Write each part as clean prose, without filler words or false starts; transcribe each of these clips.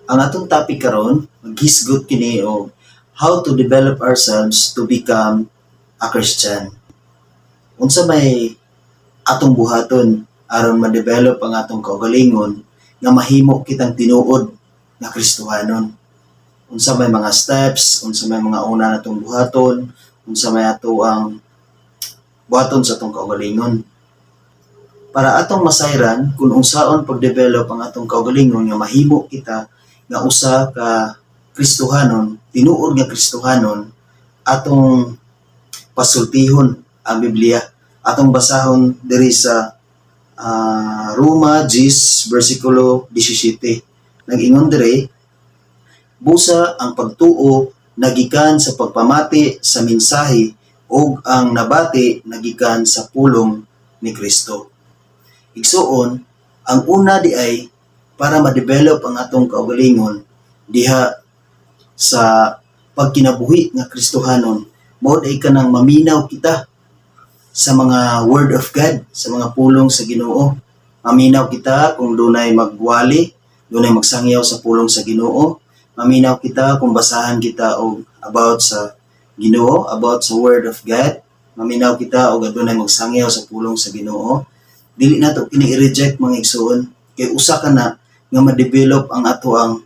Ang atong topic karon, maghisgot kini og how to develop ourselves to become a Christian. Unsa may atong buhaton aron ma-develop ang atong kaugalingon nga mahimo kitang tinuod nga Kristohanon? Unsa may mga steps, unsa may mga una natong buhaton, unsa may ato ang buhaton sa atong kaugalingon? Para atong masayran kung unsaon pag-develop ang atong kaugalingon nga mahimo kita nga usa ka Kristohanon, tinuod nga Kristohanon, atong pasultihon ang Biblia. Atong basahon diri sa Roma 10 versikulo 17. Nag-ingon diri, "Busa ang pagtuo nagikan sa pagpamati sa mensahe ug ang nabati nagikan sa pulong ni Kristo." Igsuon, ang una di ay para ma-develop ang atong kaugalingon diha sa pagkinabuhi nga Kristohanon, mao diay kanang maminaw kita sa mga word of God, sa mga pulong sa Ginoo. Maminaw kita kung dunay magwali, dunay magsangyaw sa pulong sa Ginoo. Maminaw kita kung basahan kita og about sa Ginoo, about sa word of God. Maminaw kita og adunay magsangyaw sa pulong sa Ginoo. Dili nato kini i-reject, mga igsuon, kay usa ka na nga ma-develop ang ato ang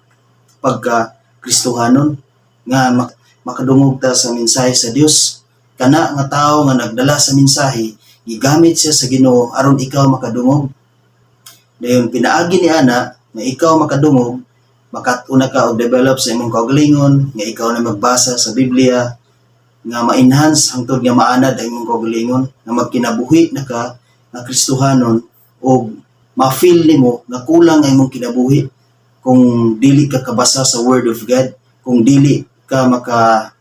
pagka Kristohanon nga makadungog ta sa mensahe sa Dios. Kana nga tawo nga nagdala sa mensahe, gigamit siya sa Ginoo aron ikaw makadungog. Dayon pinaagi ni ana nga ikaw makadungog, makat-una ka og develop sa imong kaugalingon nga ikaw na magbasa sa Biblia nga ma-enhance hangtod nga maanad ang imong kaugalingon nga magkinabuhi na ka nga Kristohanon og ma-feel nimo nga kulang ang imong kinabuhi kung dili ka kabasa sa Word of God, kung dili ka maka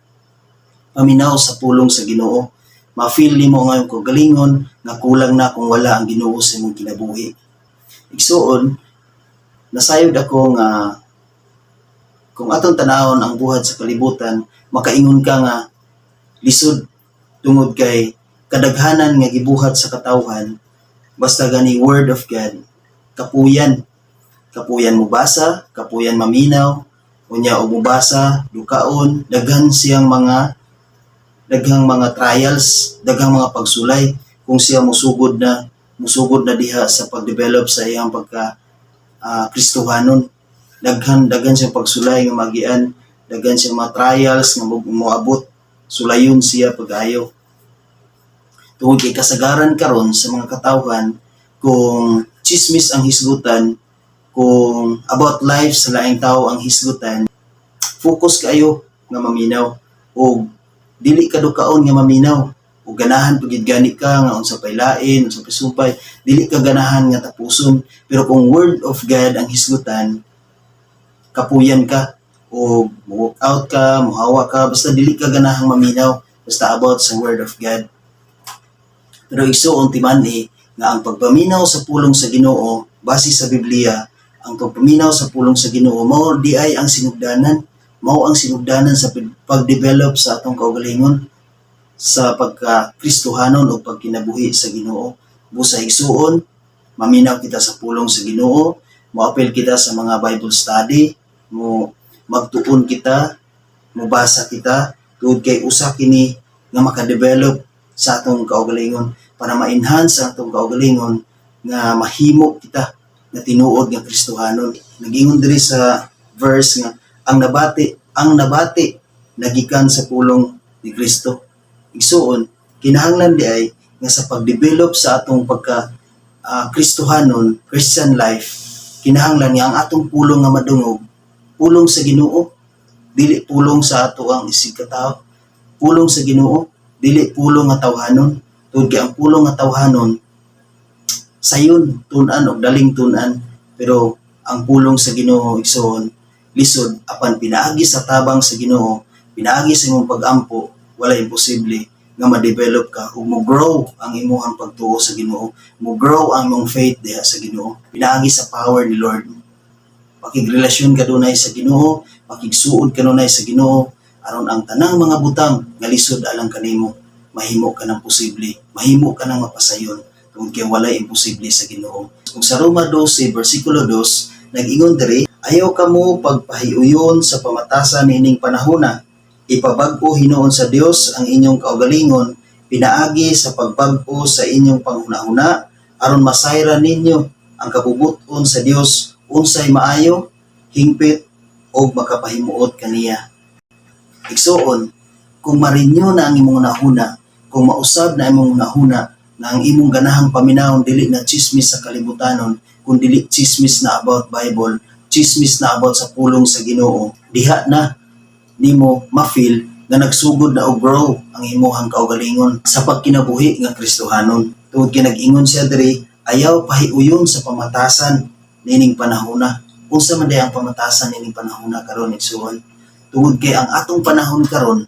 paminaw sa pulong sa Ginoo. Ma-feel nimo nga imong kaugalingon nga kulang na kung wala ang Ginoo sa imong kinabuhi. Igsuon, nasayod ako nga kung atong tanawon ang buhat sa kalibutan, makaingon ka nga lisod tungod kay kadaghanan nga gibuhat sa katawhan, basta gani word of God, kapuyan. Kapuyan mo basa, kapuyan maminaw, unya og mobasa, dukaon, daghan siyang mga daghang mga trials, daghang mga pagsulay kung siya musugod na diha sa pag-develop sa iyang pagka Kristohanon. Daghan daghan siyang pagsulay nga magian, daghan siyang mga trials nga moabot, sulayon siya pag-ayo. Tungod kay kasagaran karon sa mga katawhan, kung chismis ang hisgutan, kung about life sa laing tao ang hisgutan, focus kayo nga maminaw o dili ka dukaon nga maminaw o ganahan pud gani ka nga unsa pay lain, unsa pay sumpay, dili ka ganahan nga tapuson. Pero kung word of God ang hisgutan, kapuyan ka o walk out ka, muhawa ka, basta dili ka ganahang maminaw, basta about sa word of God. Pero igsuon, timan-i nga ang pagpaminaw sa pulong sa Ginoo base sa Biblia, ang pagpaminaw sa pulong sa Ginoo mao di ay ang sinugdanan, mao ang sinugdanan sa pag-develop sa atong kaugalingon sa pagka Kristohanon o pagkinabuhi sa Ginoo. Busa igsuon, maminaw kita sa pulong sa Ginoo, moapil kita sa mga Bible study, mo magtuon kita, mobasa kita, tungod kay usa kini nga makadevelop sa atong kaugalingon para ma-enhance ang atong kaugalingon nga mahimo kita nga tinuod nga Kristohanon. Nagingon diri sa verse nga ang nabati nagikan sa pulong ni Kristo. Igsuon, kinahanglan di ay nga sa pag-develop sa atong pagka Kristohanon, Christian life, kinahanglan nga ang atong pulong nga madungog, pulong sa Ginoo, dili pulong sa ato ang isig katao. Pulong sa Ginoo, dili pulong nga tawhanon. Tungod kay ang pulong nga tawhanon sayon tun-an og daling tun-an, pero ang pulong sa Ginoo, igsoon, lisod, apan pinaagi sa tabang sa Ginoo, pinaagi sa imong pagampo, wala imposible nga ma-develop ka ug mo grow ang imong pagtuo sa Ginoo, mo grow ang imong faith diha sa Ginoo pinaagi sa power ni Lord. Pakigrelasyon ka dunay sa Ginoo, pakigsuod ka dunay sa Ginoo aron ang tanang mga butang nga lisod alang kanimo, mahimo ka ng posible, mahimo ka ng mapasayon tungod kay walay imposible sa Ginoo. Kung sa Roma 12 versikulo 2, nag-ingon diri, "Ayaw kamo pagpahiuyon sa pamatasan niining panahona. Ipabag-o hinuon sa Dios ang inyong kaugalingon pinaagi sa pagbag-o sa inyong panghunahuna aron masayran ninyo ang kabubut-on sa Dios, unsay maayo, hingpit og makapahimuot kaniya." Igsuon, kung ma-renew na ang imong hunahuna, kung mausab na imong hunahuna na ang imong ganahang paminawon dili na chismis sa kalibutanon, kung dili chismis na about Bible, chismis na about sa pulong sa Ginoo, diha na nimo ma-feel nga nagsugod na og grow ang imuhang kaugalingon sa pagkinabuhi nga Kristohanon. Tungod kay nag-ingon siya diri, "Ayaw pahiuyon sa pamatasan nining panahona." Unsa man diay ang pamatasan nining panahona karon, igsuon? Tungod kay ang atong panahon karon,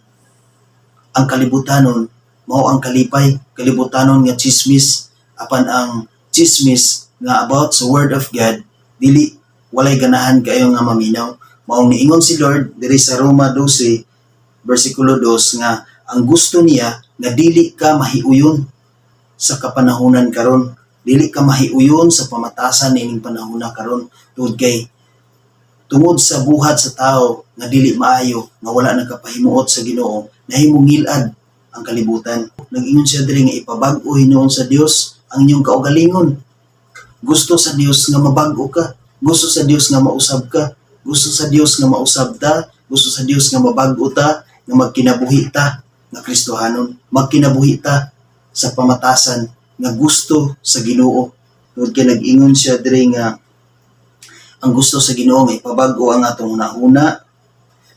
ang kalibutanon mao ang kalipay, kalibutanon nga chismis, apan ang chismis nga about sa word of God dili, walay ganahan kayo nga maminaw. Maong niingon si Lord diri sa Roma 12 bersikulo 2 nga ang gusto niya nga dili ka mahiuyon sa kapanahunan karon, dili ka mahiuyon sa pamatasan niining panahona karon, tungod kay tungod sa buhat sa tao nga dili maayo, nga wala nakapahimuot sa Ginoo, nahimong ngilad ang kalibutan. Nag-ingon siya diri nga ipabag-o hinuon sa Dios ang inyong kaugalingon. Gusto sa Dios nga mabag-o ka. Gusto sa Dios nga mausab ka. Gusto sa Dios nga mausab ta. Gusto sa Dios nga mabag-o ta, nga magkinabuhi ta nga Kristohanon, magkinabuhi ta sa pamatasan nga gusto sa Ginoo. Tungod kay nag-ingon siya diri nga ang gusto sa Ginoo nga ipabag-o ang atong hunahuna,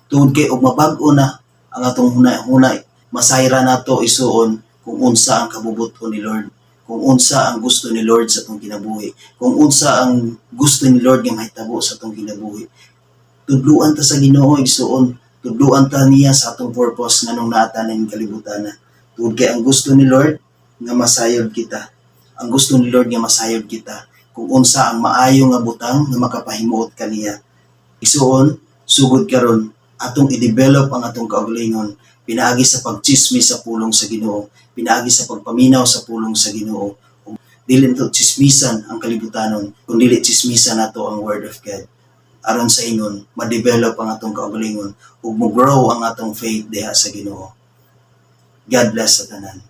tungod kay og mabag-o na ang atong hunahuna, masayra nato, isuon, kung unsa ang kabubuton ni Lord, kung unsa ang gusto ni Lord sa atong kinabuhi, kung unsa ang gusto ni Lord nga mahitabo sa atong kinabuhi. Tudluan ta sa Ginoo, igsuon. Tudluan ta niya sa atong purpose nganong naa ta ning kalibutan na. Tungod kay ang gusto ni Lord nga masayod kita. Ang gusto ni Lord nga masayod kita kung unsa ang maayo nga butang nga makapahimuot kaniya. Igsuon, sugod karon atong i-develop ang atong kaugalingon pinaagi sa pagchismis sa pulong sa Ginoo, pinaagi sa pagpaminaw sa pulong sa Ginoo. Dili nato chismisan ang kalibutanon, kun dili chismisan nato ang word of God. Aron sa ingon, ma-develop ang atong kaugalingon ug mo-grow ang atong faith diha sa Ginoo. God bless sa tanan.